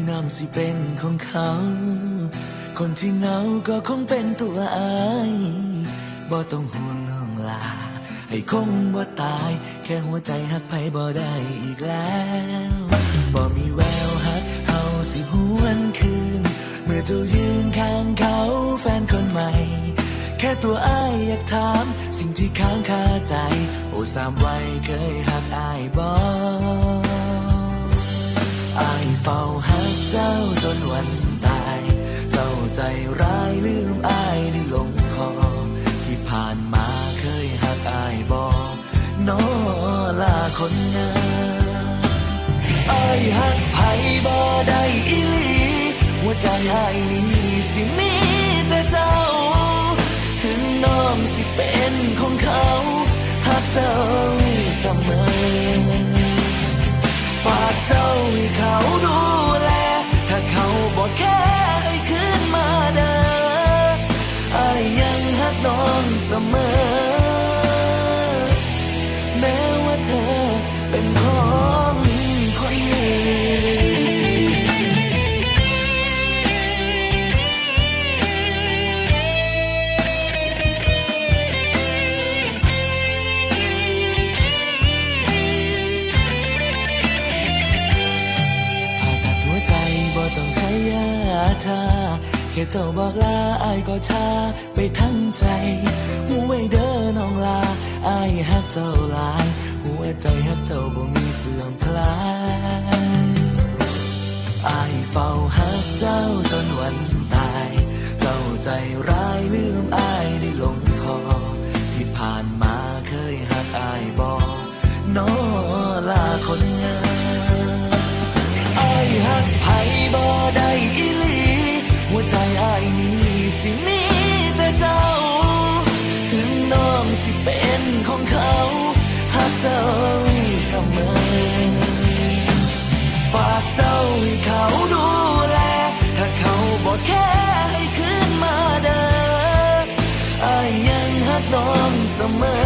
ນ້ອງຊິເປັນຂອງເຂົາ ຄົນທີ່ເຫງົາກໍຄົງເປັນຕົວອ້າຍ ບໍ່ຕ້ອງຫ່ວງນ້ອງຫຼ້າ ອ້າຍຄົງບໍ່ຕາຍ ແຄ່ຫົວໃຈຮັກໃຜບໍ່ໄດ້ອີກແລ້ວ ບໍ່ມີແວວຮັກເຮົາຊິຫວນຄືນ ເມື່ອເຈົ້າຢືນຂ້າງເຂົາແຟນຄົນໃໝ່ ແຄ່ຕົວອ້າຍຢາກຖາມ ສິ່ງທີ່ຄ້າງຄາໃຈ ໂອ ສາມໄວເຄີຍຮັກອ້າຍບໍ່? ອ້າຍເຝົ້າຮັກເຈົ້າຈົນວັນຕາຍ ເຈົ້າໃຈຮ້າຍລືມອ້າຍໄດ້ລົງຄໍ ທີ່ຜ່ານມາເຄີຍຮັກອ້າຍບໍ່ ນໍລາຄົນງາມ? ອ້າຍຮັກໃຜບໍ່ໄດ້ອີ່ຫຼີ ຫົວໃຈອ້າຍນີ້ຊິມີແຕ່ເຈົ້າ ເຖິງນ້ອງຊິເປັນຂອງເຂົາ ຮັກເຈົ້າສະເໝີ ຝາກເຈົ້າໃຫ້ເຂົາດູແລ ຖ້າເຂົາບໍ່ແຄໃຫ້ຄືນມາເດີ ອ້າຍຍັງຮັກນ້ອງສະເໝີ ແມ້ວ່າເທີເປັນຂອງຄົນອື່ນ. ຜ່າຕັດຫົວໃຈບໍ່ຕ້ອງໃຊ້ຢາທາ ແຄ່ເຈົ້າບອກລາ ອ້າຍກໍຊາ ໄປທັງໃຈ ຮູ້ໄວ້ເດີນ້ອງຫຼ້າ ອ້າຍຮັກເຈົ້າຫຼາຍ ຫົວໃຈຮັກເຈົ້າບໍ່ມີເສື່ອມຄລາຍ ອ້າຍເຝົ້າຮັກເຈົ້າຈົນວັນຕາຍ ເຈົ້າໃຈຮ້າຍລືມອ້າຍໄດ້ລົງຄໍ ທີ່ຜ່ານມາເຄີຍຮັກອ້າຍບໍ່ ນໍລາຄົນງາມ? ອ້າຍຮັກໃຜບໍ່ໄດ້ອີ່ຫຼີ ຫົວໃຈອ້າຍນີ້ຊິມີແຕ່ເຈົ້າ ເຖິງນ້ອງຊິເປັນຂອງເຂົາ ຮັກເຈົ້າສະເໝີ ຝາກເຈົ້າໃຫ້ເຂົາດູແລ ຖ້າເຂົາບໍ່ແຄໃຫ້ຄືນມາເດີ ອ້າຍຍັງຮັກນ້ອງສະເໝີ